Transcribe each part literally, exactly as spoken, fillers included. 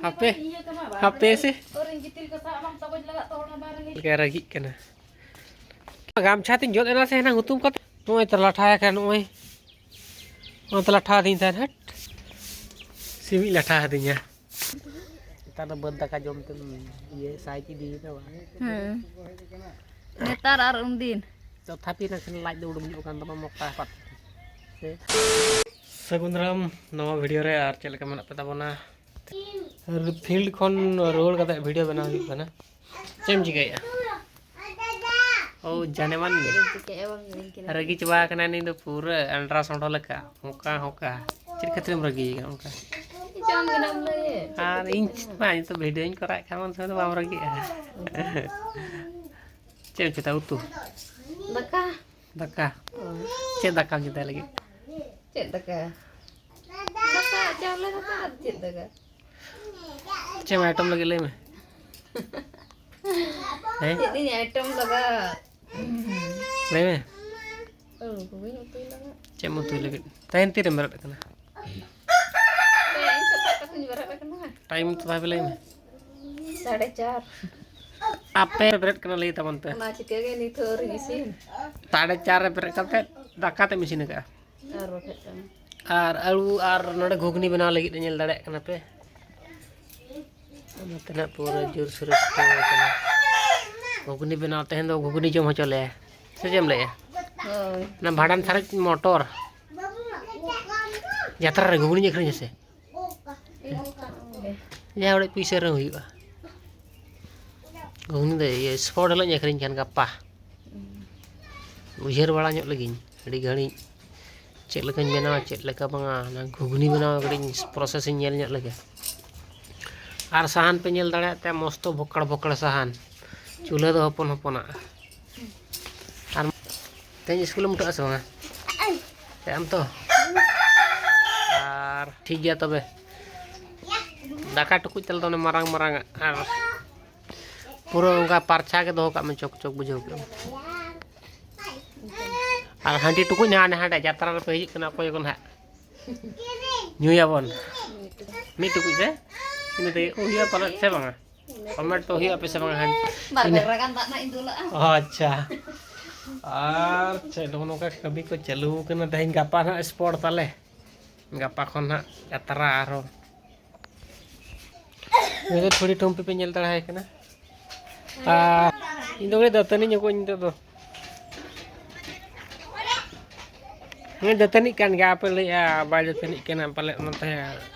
ᱦᱟᱯᱮ, ᱦᱟᱯᱮ ᱥᱮ᱾ ᱪᱮᱫ ᱞᱮᱠᱟ ᱨᱟᱹᱜᱤᱜ ᱠᱟᱱᱟ᱾ ᱜᱟᱢᱪᱷᱟ ᱛᱤᱧ ᱡᱚᱫ ᱮᱱᱟ ᱥᱮ ᱦᱮᱱᱟᱝ ᱦᱩᱛᱩᱢ ᱠᱟᱛᱮ᱾ ᱱᱚᱜᱼᱚᱭ ᱛᱚ ᱞᱟᱴᱷᱟ ᱟᱠᱟᱱ, ᱱᱚᱜᱼᱚᱭ᱾ ᱱᱚᱜᱼᱚᱭ ᱛᱚ ᱞᱟᱴᱷᱟ ᱟᱹᱫᱤᱧ ᱛᱟᱦᱮᱸᱫ, ᱦᱟᱹᱴ᱾ ᱥᱤᱢᱤᱡ ᱞᱟᱴᱷᱟ ᱟᱹᱫᱤᱧᱟ᱾ ᱱᱮᱛᱟᱨ ᱫᱚ ᱵᱟᱹᱫᱽ ᱫᱟᱠᱟ ᱡᱚᱢ ᱛᱮᱢ ᱤᱭᱟᱹ ᱥᱟᱭ ᱤᱫᱤᱭᱮᱱᱟ ᱵᱟᱝ? ᱦᱮᱸ᱾ ᱱᱮᱛᱟᱨ ᱟᱨ ᱩᱱᱫᱤᱱ᱾ ᱛᱚᱛᱷᱟᱯᱤ ᱱᱟᱥᱮᱱᱟᱜ ᱞᱟᱡ ᱫᱚ ᱩᱰᱩᱠ ᱧᱚᱜ ᱠᱟᱱ ᱛᱟᱢᱟ ᱢᱚᱠᱟ ᱦᱟᱯᱟᱛ ᱥᱮ? ᱥᱟᱹᱜᱩᱱ ᱫᱟᱨᱟᱢ ᱱᱟᱣᱟ ᱵᱷᱤᱰᱤᱭᱳ ᱨᱮ, ᱟᱨ ᱪᱮᱫ ᱞᱮᱠᱟ ᱢᱮᱱᱟᱜ ᱯᱮ ᱛᱟᱵᱚᱱᱟ? ᱯᱷᱤᱞᱰ ᱠᱷᱚᱱ ᱨᱩᱣᱟᱹᱲ ᱠᱟᱛᱮ ᱵᱷᱤᱰᱤᱭᱳ ᱵᱮᱱᱟᱣ ᱦᱩᱭᱩᱜ ᱠᱟᱱᱟ᱾ ᱪᱮᱫ ᱮᱢ ᱪᱤᱠᱟᱹᱭᱮᱫᱼᱟ? ᱳ, ᱡᱟᱱᱮ ᱢᱟᱱ᱾ ᱪᱮᱫ ᱮᱢ ᱪᱤᱠᱟᱹᱭᱟ? ᱵᱟᱝ ᱦᱩᱭ ᱠᱟᱱᱟ᱾ ᱨᱟᱹᱜᱤ ᱪᱟᱵᱟ ᱟᱠᱟᱱᱟ ᱱᱩᱭ ᱫᱚ ᱯᱩᱨᱟᱹ ᱟᱱᱰᱨᱟ ᱥᱚᱸᱰᱚ ᱞᱮᱠᱟ᱾ ᱦᱚᱸᱠᱟ, ᱦᱚᱸᱠᱟ᱾ ᱪᱮᱫ ᱠᱷᱟᱹᱛᱤᱨᱮᱢ ᱨᱟᱹᱜᱤ ᱟᱠᱟᱱᱟ ᱚᱱᱠᱟ? ᱪᱮᱫ ᱮᱢ ᱢᱮᱱᱟ ᱞᱟᱹᱭ? ᱟᱨ ᱤᱧ ᱢᱟ ᱱᱤᱛᱚᱜ ᱵᱷᱤᱰᱤᱭᱳᱧ ᱠᱚᱨᱟᱣᱮᱫ ᱠᱷᱟᱱ ᱩᱱ ᱥᱚᱢᱚᱭ ᱫᱚ ᱵᱟᱢ ᱨᱟᱹᱜᱤᱜᱼᱟ᱾ ᱪᱮᱫ ᱮᱢ ᱪᱮᱫᱟ ᱩᱛᱩ? ᱫᱟᱠᱟ᱾ ᱫᱟᱠᱟ? ᱦᱳᱭ᱾ ᱪᱮᱫ ᱫᱟᱠᱟᱢ ᱪᱮᱫᱟᱭ ᱞᱟᱹᱜᱤᱫ? ᱪᱮᱫ ᱫᱟᱠᱟ? ᱫᱟᱠᱟ, ᱪᱟᱣᱞᱮ ᱫᱟᱠᱟ ᱟᱨ ᱪᱮᱫ ᱫᱟᱠᱟ? ᱪᱮᱫ ᱮᱢ ᱟᱭᱴᱚᱢ ᱞᱟᱹᱜᱤᱫ ᱞᱟᱹᱭ ᱢᱮ? ᱦᱮᱸ? ᱪᱮᱫ ᱤᱧ ᱟᱭᱴᱚᱢ ᱞᱟᱜᱟ? ᱞᱟᱹᱭ ᱢᱮ᱾ ᱟᱹᱞᱩ ᱠᱚᱜᱮᱧ ᱩᱛᱩᱭ ᱞᱟᱜᱟ᱾ ᱪᱮᱫ ᱮᱢ ᱩᱛᱩᱭ ᱞᱟᱹᱜᱤᱫ? ᱛᱮᱦᱮᱧ ᱛᱤᱨᱮᱢ ᱵᱮᱨᱮᱫ ᱟᱠᱟᱱᱟ? ᱦᱮᱸ, ᱤᱧ ᱥᱮᱛᱟᱜ ᱠᱟᱛᱮᱧ ᱵᱮᱨᱮᱫ ᱟᱠᱟᱱᱟ᱾ ᱴᱟᱭᱤᱢ ᱛᱚ ᱵᱷᱟᱵᱮ ᱞᱟᱹᱭ ᱢᱮ᱾ ᱥᱟᱲᱮ ᱪᱟᱨ᱾ ᱟᱯᱮ ᱵᱮᱨᱮᱫ ᱠᱟᱱᱟ ᱞᱟᱹᱭ ᱛᱟᱵᱚᱱ ᱯᱮ᱾ ᱚᱱᱟ ᱪᱤᱠᱟᱹ ᱜᱮ ᱱᱤᱛᱚᱜ ᱟᱹᱣᱨᱤ ᱤᱥᱤᱱ᱾ ᱥᱟᱲᱮ ᱪᱟᱨ ᱨᱮ ᱵᱮᱨᱮᱫ ᱠᱟᱛᱮ ᱫᱟᱠᱟ ᱛᱮᱢ ᱤᱥᱤᱱ ᱟᱠᱟᱫᱼᱟ? ᱟᱨ ᱵᱟᱠᱷᱟᱡ ᱫᱚ᱾ ᱟᱨ ᱟᱹᱞᱩ ᱟᱨ ᱱᱚᱰᱮ ᱜᱷᱩᱜᱽᱱᱤ ᱵᱮᱱᱟᱣ ᱞᱟᱹᱜᱤᱫ ᱧᱮᱞ ᱫᱟᱲᱮᱭᱟᱜ ᱠᱟᱱᱟ ᱯᱮ᱾ ᱱᱚᱛᱮᱱᱟᱜ ᱯᱩᱨᱟᱹ ᱡᱳᱨᱥᱳᱨ ᱮ ᱪᱷᱩᱴᱟᱹᱣ ᱟᱠᱟᱱᱟ᱾ ᱜᱷᱩᱜᱽᱱᱤ ᱵᱮᱱᱟᱣ, ᱛᱮᱦᱮᱧ ᱫᱚ ᱜᱷᱩᱜᱽᱱᱤ ᱡᱚᱢ ᱦᱚᱪᱚ ᱞᱮᱭᱟ᱾ ᱥᱮ ᱪᱮᱫ ᱮᱢ ᱞᱟᱹᱭᱮᱜᱼᱟ? ᱦᱳᱭ᱾ ᱚᱱᱟ ᱵᱷᱟᱸᱰᱟᱱ ᱥᱟᱨᱮᱡ ᱢᱚᱴᱚᱨ᱾ ᱡᱟᱛᱨᱟ ᱨᱮ ᱜᱷᱩᱜᱽᱱᱤᱧ ᱟᱹᱠᱷᱨᱤᱧᱟ ᱥᱮ? ᱡᱟᱦᱟᱸ ᱚᱲᱟᱜ ᱯᱩᱭᱥᱟᱹ ᱨᱮᱦᱚᱸ ᱦᱩᱭᱩᱜᱼᱟ᱾ ᱜᱷᱩᱜᱽᱱᱤ ᱫᱚ ᱤᱭᱟᱹ ᱥᱯᱚᱴ ᱦᱤᱞᱳᱜ ᱤᱧ ᱟᱹᱠᱷᱨᱤᱧ ᱠᱷᱟᱱ ᱜᱟᱯᱟ᱾ ᱩᱭᱦᱟᱹᱨ ᱵᱟᱲᱟ ᱧᱚᱜ ᱞᱮᱜᱤᱧ ᱟᱹᱰᱤ ᱜᱷᱟᱹᱲᱤᱡ, ᱪᱮᱫ ᱞᱮᱠᱟᱧ ᱵᱮᱱᱟᱣᱟ, ᱪᱮᱫ ᱞᱮᱠᱟ ᱵᱟᱝᱟ, ᱚᱱᱟ ᱜᱷᱩᱜᱽᱱᱤ ᱵᱮᱱᱟᱣ ᱠᱟᱹᱴᱤᱡ ᱯᱨᱚᱥᱮᱥ ᱤᱧ ᱧᱮᱞ ᱧᱚᱜ ᱞᱮᱜᱮ᱾ ᱟᱨ ᱥᱟᱦᱟᱱ ᱯᱮ ᱧᱮᱞ ᱫᱟᱲᱮᱭᱟᱜ ᱛᱮ, ᱢᱚᱥᱛᱚ ᱵᱷᱚᱠᱲ ᱵᱷᱚᱠᱲ ᱥᱟᱦᱟᱱ᱾ ᱪᱩᱞᱦᱟᱹ ᱫᱚ ᱦᱚᱯᱚᱱ ᱦᱚᱯᱚᱱᱟᱜ᱾ ᱟᱨ ᱛᱮᱦᱮᱧ ᱥᱠᱩᱞᱮᱢ ᱩᱴᱷᱟᱹᱜᱼᱟ ᱥᱮ ᱵᱟᱝᱟ? ᱪᱮᱫ ᱟᱢ ᱛᱚ? ᱟᱨ ᱴᱷᱤᱠ ᱜᱮᱭᱟ ᱛᱚᱵᱮ, ᱫᱟᱠᱟ ᱴᱩᱠᱩᱡ ᱛᱟᱞᱮ ᱫᱚ ᱚᱱᱮ ᱢᱟᱨᱟᱝ ᱢᱟᱨᱟᱝ ᱟᱜ, ᱟᱨ ᱯᱩᱨᱟᱹ ᱚᱱᱠᱟ ᱯᱟᱨᱪᱷᱟ ᱜᱮ ᱫᱚᱦᱚ ᱠᱟᱜ ᱢᱮ, ᱪᱚᱠ ᱪᱚᱠ ᱵᱩᱡᱷᱟᱹᱣ ᱠᱮᱫ ᱟᱢ᱾ ᱟᱨ ᱦᱟᱺᱰᱤ ᱴᱩᱠᱩᱡ ᱦᱟᱸᱰᱮ ᱦᱟᱸᱰᱮ ᱡᱟᱛᱨᱟ ᱨᱮᱯᱮ ᱦᱤᱡᱩᱜ ᱠᱟᱱᱟ, ᱚᱠᱚᱭ ᱠᱚ ᱱᱟᱦᱟᱜ ᱧᱩᱭᱟᱵᱚᱱ ᱢᱤᱫ ᱴᱩᱠᱩᱡ ᱛᱮ᱾ ᱤᱱᱟᱹ ᱛᱮᱜᱮ ᱠᱚ ᱦᱩᱭᱩᱜᱼᱟ ᱯᱟᱞᱮᱫ, ᱥᱮ ᱵᱟᱝᱟ? ᱠᱚᱢᱮᱱᱴ ᱛᱚ ᱦᱩᱭᱩᱜᱼᱟ ᱯᱮ ᱥᱮ ᱵᱟᱝᱟ ᱦᱟᱸᱜ? ᱵᱟᱨ ᱤᱱᱟᱹ ᱵᱮᱨ ᱜᱟᱱ ᱫᱟᱜ ᱱᱟᱜ ᱤᱧ ᱫᱩᱞᱟᱜᱼᱟ᱾ ᱚ, ᱟᱪᱪᱷᱟ᱾ ᱟᱨ ᱪᱮᱫ ᱱᱚᱜᱼᱚ ᱱᱚᱝᱠᱟ ᱠᱟᱹᱢᱤ ᱠᱚ ᱪᱟᱹᱞᱩ ᱠᱟᱱᱟ᱾ ᱛᱮᱦᱮᱧ ᱜᱟᱯᱟ ᱱᱟᱜ ᱥᱯᱚᱴ ᱛᱟᱞᱮ, ᱜᱟᱯᱟ ᱠᱷᱚᱱ ᱱᱟᱜ ᱡᱟᱛᱨᱟ ᱟᱨᱦᱚᱸ᱾ ᱱᱤᱛᱚᱜ ᱛᱷᱚᱲᱤ ᱴᱷᱩᱢᱯᱤ ᱯᱮ ᱧᱮᱞ ᱫᱟᱲᱮᱭᱟᱭ ᱠᱟᱱᱟ᱾ ᱟᱨ ᱤᱧ ᱫᱚ ᱠᱟᱹᱴᱤᱡ ᱫᱟᱹᱛᱟᱹᱱᱤ ᱧᱚᱜᱚᱜ ᱤᱧ ᱱᱤᱛᱚᱜ ᱫᱚ᱾ ᱦᱮᱸ, ᱫᱟᱹᱛᱟᱹᱱᱤᱜ ᱠᱟᱱ ᱜᱮᱭᱟ, ᱟᱯᱮ ᱞᱟᱹᱭᱮᱜᱼᱟ ᱵᱟᱭ ᱫᱟᱹᱛᱟᱹᱱᱤᱜ ᱠᱟᱱᱟ ᱯᱟᱞᱮᱫ, ᱚᱱᱟᱛᱮ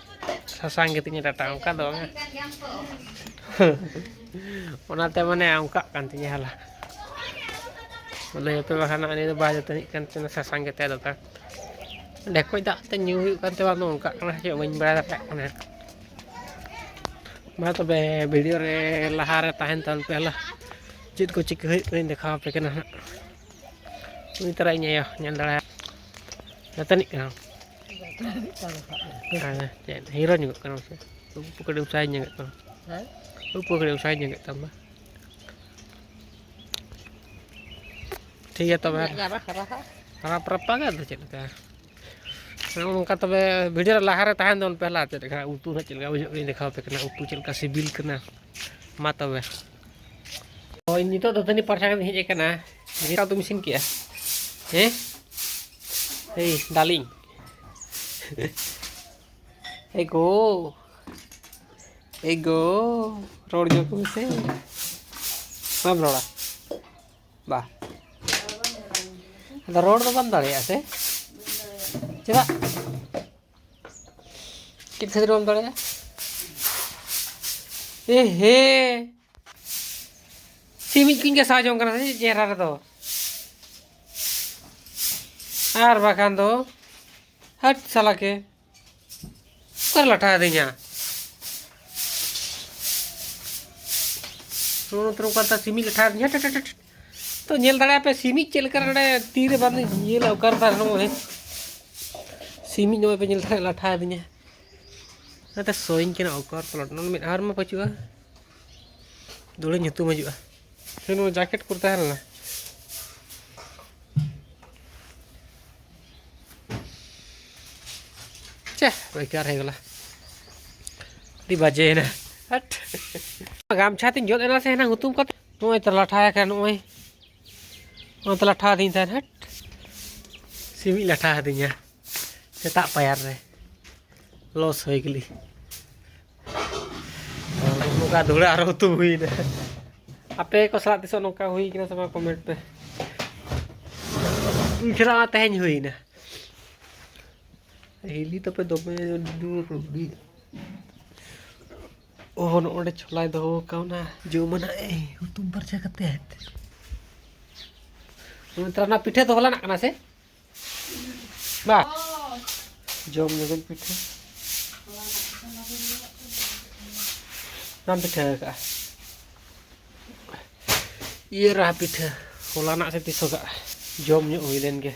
ᱥᱟᱥᱟᱝ ᱜᱮ ᱛᱤᱧ ᱰᱟᱴᱟ, ᱚᱱᱠᱟ ᱫᱚ ᱵᱟᱝᱟ᱾ ᱚᱱᱟᱛᱮ ᱢᱟᱱᱮ ᱚᱱᱠᱟᱜ ᱠᱟᱱ ᱛᱤᱧᱟᱹ ᱦᱟᱞᱟ᱾ ᱞᱟᱹᱭ ᱟᱯᱮ ᱵᱟᱠᱷᱟᱱ ᱩᱱᱤ ᱫᱚ ᱵᱟᱭ ᱫᱟᱹᱛᱟᱹᱱᱤᱜ ᱠᱟᱱ ᱛᱤᱧᱟᱹ, ᱥᱟᱥᱟᱝ ᱜᱮ ᱛᱟᱭ ᱫᱟᱛᱟ᱾ ᱰᱷᱮᱠᱚᱡ ᱫᱟᱜ ᱛᱮ ᱧᱩ ᱦᱩᱭᱩᱜ ᱠᱟᱱ ᱛᱮ ᱵᱟᱝ ᱫᱚ ᱚᱱᱠᱟᱜ ᱠᱟᱱᱟ ᱪᱮᱫ ᱵᱟᱹᱧ ᱵᱟᱲᱟᱭ ᱫᱟᱲᱮᱭᱟᱜ ᱠᱟᱱᱟ᱾ ᱢᱟ ᱛᱚᱵᱮ ᱵᱷᱤᱰᱤᱭᱳ ᱨᱮ ᱞᱟᱦᱟ ᱨᱮ ᱛᱟᱦᱮᱱ ᱛᱟᱵᱚᱱ ᱯᱮ ᱦᱟᱞᱟ, ᱪᱮᱫ ᱠᱚ ᱪᱤᱠᱟᱹ ᱦᱩᱭᱩᱜ ᱠᱟᱱᱟᱧ ᱫᱮᱠᱷᱟᱣ ᱟᱯᱮ ᱠᱟᱱᱟ ᱦᱟᱸᱜ᱾ ᱩᱱᱤ ᱛᱟᱨᱟ ᱤᱧ ᱟᱭᱳ ᱧᱮᱞ ᱫᱟᱲᱮᱭᱟᱜ, ᱫᱟᱹᱛᱟᱹᱱᱤᱜ ᱠᱟᱱᱟ᱾ ᱟᱨ ᱪᱮᱫ ᱦᱤᱨᱳ ᱧᱚᱜᱚᱜ ᱠᱟᱱᱟ ᱥᱮ? ᱩᱵ ᱠᱚ ᱠᱟᱹᱴᱤᱡ ᱩᱥᱟᱹᱨᱟ ᱧᱚᱜᱚᱜ ᱠᱟᱱᱟ᱾ ᱦᱮᱸ? ᱩᱵ ᱠᱚ ᱠᱟᱹᱴᱤᱡ ᱩᱥᱟᱹᱨᱟ ᱧᱚᱜᱚᱜ ᱛᱟᱢᱟ᱾ ᱴᱷᱤᱠ ᱜᱮᱭᱟ ᱛᱚᱵᱮ᱾ ᱤᱧᱟᱹᱜ ᱜᱮ ᱟᱨᱚ ᱦᱟᱨᱟ ᱦᱟᱜ᱾ ᱦᱟᱨᱟ ᱯᱟᱨᱟ ᱯᱟᱜᱟ ᱫᱚ ᱪᱮᱫ ᱞᱮᱠᱟ? ᱱᱚᱜᱼᱚ ᱱᱚᱝᱠᱟ ᱛᱚᱵᱮ ᱵᱷᱤᱰᱤᱭᱳ ᱨᱮ ᱞᱟᱦᱟ ᱨᱮ ᱛᱟᱦᱮᱱ ᱛᱟᱵᱚᱱ ᱯᱮ ᱦᱟᱞᱟ, ᱪᱮᱫ ᱞᱮᱠᱟ ᱩᱛᱩ ᱦᱟᱸᱜ ᱪᱮᱫ ᱞᱮᱠᱟ ᱵᱩᱡᱷᱟᱹᱜ ᱠᱟᱱᱟ ᱫᱮᱠᱷᱟᱣ ᱟᱯᱮ ᱠᱟᱱᱟ, ᱩᱛᱩ ᱪᱮᱫ ᱞᱮᱠᱟ ᱥᱤᱵᱤᱞ ᱠᱟᱱᱟ᱾ ᱢᱟ ᱛᱚᱵᱮ᱾ ᱦᱳᱭ, ᱱᱤᱛᱚᱜ ᱫᱟᱹᱛᱟᱹᱱᱤ ᱯᱟᱨᱪᱟ ᱠᱟᱛᱮ ᱦᱮᱡ ᱟᱠᱟᱱᱟ᱾ ᱪᱮᱫ ᱞᱮᱠᱟ ᱩᱛᱩᱢ ᱤᱥᱤᱱ ᱠᱮᱜᱼᱟ? ᱦᱮᱸ? ᱮᱭ, ᱰᱟᱨᱞᱤᱝ᱾ ᱮ ᱜᱳ᱾ ᱮ ᱜᱳ᱾ ᱨᱚᱲ ᱧᱚᱜ ᱢᱮᱥᱮ᱾ ᱵᱟᱢ ᱨᱚᱲᱟ? ᱵᱟ᱾ ᱟᱫᱚ ᱨᱚᱲ ᱫᱚ ᱵᱟᱢ ᱫᱟᱲᱮᱭᱟᱜᱼᱟ ᱥᱮ? ᱪᱮᱫᱟᱜ? ᱪᱮᱫ ᱠᱷᱟᱹᱛᱤᱨ ᱵᱟᱢ ᱫᱟᱲᱮᱭᱟᱜᱼᱟ? ᱮ ᱦᱮ᱾ ᱥᱤᱢᱤᱡ ᱠᱚᱧ ᱜᱷᱟᱥᱟᱣ ᱡᱚᱝ ᱠᱟᱱᱟ ᱥᱮ ᱪᱮᱫ ᱪᱮᱦᱨᱟ ᱨᱮᱫᱚ? ᱟᱨ ᱵᱟᱠᱷᱟᱱ ᱫᱚ ᱦᱟᱹᱴ ᱥᱟᱞᱟ ᱠᱮ᱾ ᱚᱠᱟᱨᱮ ᱞᱟᱴᱷᱟ ᱟᱹᱫᱤᱧᱟ? ᱱᱚᱜᱼᱚ ᱱᱚᱛᱮ ᱨᱮ ᱚᱠᱟ ᱞᱮᱠᱟ ᱥᱤᱢᱤᱡ ᱞᱟᱴᱷᱟ ᱟᱹᱫᱤᱧᱟ, ᱦᱟᱹᱴ, ᱦᱟᱹᱴ, ᱦᱟᱹᱴ, ᱦᱟᱹᱴ᱾ ᱛᱚ ᱧᱮᱞ ᱫᱟᱲᱮᱭᱟᱜ ᱯᱮ, ᱥᱤᱢᱤᱡ ᱪᱮᱫ ᱞᱮᱠᱟ ᱱᱚᱰᱮ ᱛᱤᱨᱮ ᱵᱟᱝ ᱧᱮᱞᱟ, ᱚᱠᱟ ᱨᱮ ᱛᱟᱦᱮᱱ ᱱᱚᱜᱼᱚᱭ᱾ ᱥᱤᱢᱤᱡ ᱱᱚᱜᱼᱚᱭ ᱯᱮ ᱧᱮᱞ ᱫᱟᱲᱮᱭᱟᱜ, ᱞᱟᱴᱷᱟ ᱟᱹᱫᱤᱧᱟ᱾ ᱚᱱᱟᱛᱮ ᱥᱚᱭᱤᱧ ᱠᱟᱱᱟ ᱚᱠᱚᱨ ᱯᱟᱞᱚᱴ, ᱱᱚᱰᱮ ᱢᱮᱫᱦᱟ ᱨᱮᱢᱟ ᱯᱟᱹᱪᱩᱜᱼᱟ᱾ ᱫᱩᱲᱤ ᱧᱩᱛᱩᱢ ᱦᱤᱡᱩᱜᱼᱟ᱾ ᱥᱮ ᱱᱚᱣᱟ ᱡᱟᱠᱮᱴ ᱠᱚᱨᱮ ᱛᱟᱦᱮᱸ ᱞᱮᱱᱟ᱾ ᱪᱮ, ᱵᱮᱠᱟᱨ ᱦᱩᱭ ᱜᱮᱞᱟ᱾ ᱟᱹᱰᱤ ᱵᱟᱡᱮᱭᱮᱱᱟ᱾ ᱦᱟᱴ᱾ ᱜᱟᱢᱪᱷᱟ ᱛᱤᱧ ᱡᱚᱫ ᱮᱱᱟ ᱥᱮ ᱦᱮᱱᱟᱝ ᱦᱩᱛᱩᱢ ᱠᱟᱛᱮ᱾ ᱱᱚᱜᱼᱚᱭ ᱛᱚ ᱞᱟᱴᱷᱟ ᱟᱠᱟᱱ, ᱱᱚᱜᱼᱚᱭ᱾ ᱱᱚᱜᱼᱚᱭ ᱛᱚ ᱞᱟᱴᱷᱟ ᱟᱹᱫᱤᱧ ᱛᱟᱦᱮᱱ, ᱦᱟᱴ᱾ ᱥᱤᱢᱤᱡ ᱞᱟᱴᱷᱟ ᱟᱹᱫᱤᱧᱟ ᱥᱮᱛᱟᱜ ᱯᱟᱭᱟᱨ ᱨᱮ᱾ ᱞᱚᱥ ᱦᱩᱭ ᱜᱮᱞᱤ᱾ ᱱᱚᱝᱠᱟ ᱫᱷᱩᱲᱟᱹ ᱟᱨᱚ ᱦᱩᱛᱩᱢ ᱦᱩᱭᱱᱟ᱾ ᱟᱯᱮ ᱠᱚ ᱥᱟᱞᱟᱜ ᱛᱤᱥᱚᱜ ᱱᱚᱝᱠᱟ ᱦᱩᱭ ᱠᱟᱱᱟ ᱥᱮ ᱵᱟᱝ, ᱠᱚᱢᱮᱱᱴ ᱯᱮ᱾ ᱤᱧ ᱥᱟᱞᱟᱜ ᱢᱟ ᱛᱮᱦᱮᱧ ᱦᱩᱭᱱᱟ᱾ ᱦᱤᱞᱤ ᱛᱟᱯᱮ ᱫᱚᱢᱮ ᱡᱳᱨ ᱨᱩᱜᱤ᱾ ᱳᱦ, ᱱᱚᱜᱼᱚᱸᱰᱮ ᱪᱷᱳᱞᱟᱭ ᱫᱚᱦᱚ ᱠᱟᱣᱱᱟ, ᱡᱚᱢᱟᱱᱟᱜ ᱮ ᱦᱩᱛᱩᱢ ᱯᱷᱟᱨᱪᱟ ᱠᱟᱛᱮ᱾ ᱱᱮᱛᱟᱨ ᱚᱱᱟ ᱯᱤᱴᱷᱟᱹ ᱫᱚ ᱦᱚᱞᱟᱱᱟᱜ ᱠᱟᱱᱟ ᱥᱮ? ᱵᱟ, ᱡᱚᱢ ᱧᱚᱜᱟᱹᱧ ᱯᱤᱴᱷᱟᱹ᱾ ᱵᱟᱢ ᱯᱤᱴᱷᱟᱹ ᱟᱠᱟᱜᱼᱟ? ᱤᱭᱟᱹ ᱨᱟᱦᱟ ᱯᱤᱴᱷᱟᱹ, ᱦᱚᱞᱟᱱᱟᱜ ᱥᱮ ᱛᱤᱥᱚᱜᱟᱜ, ᱡᱚᱢ ᱧᱚᱜ ᱦᱩᱭ ᱞᱮᱱ ᱜᱮ᱾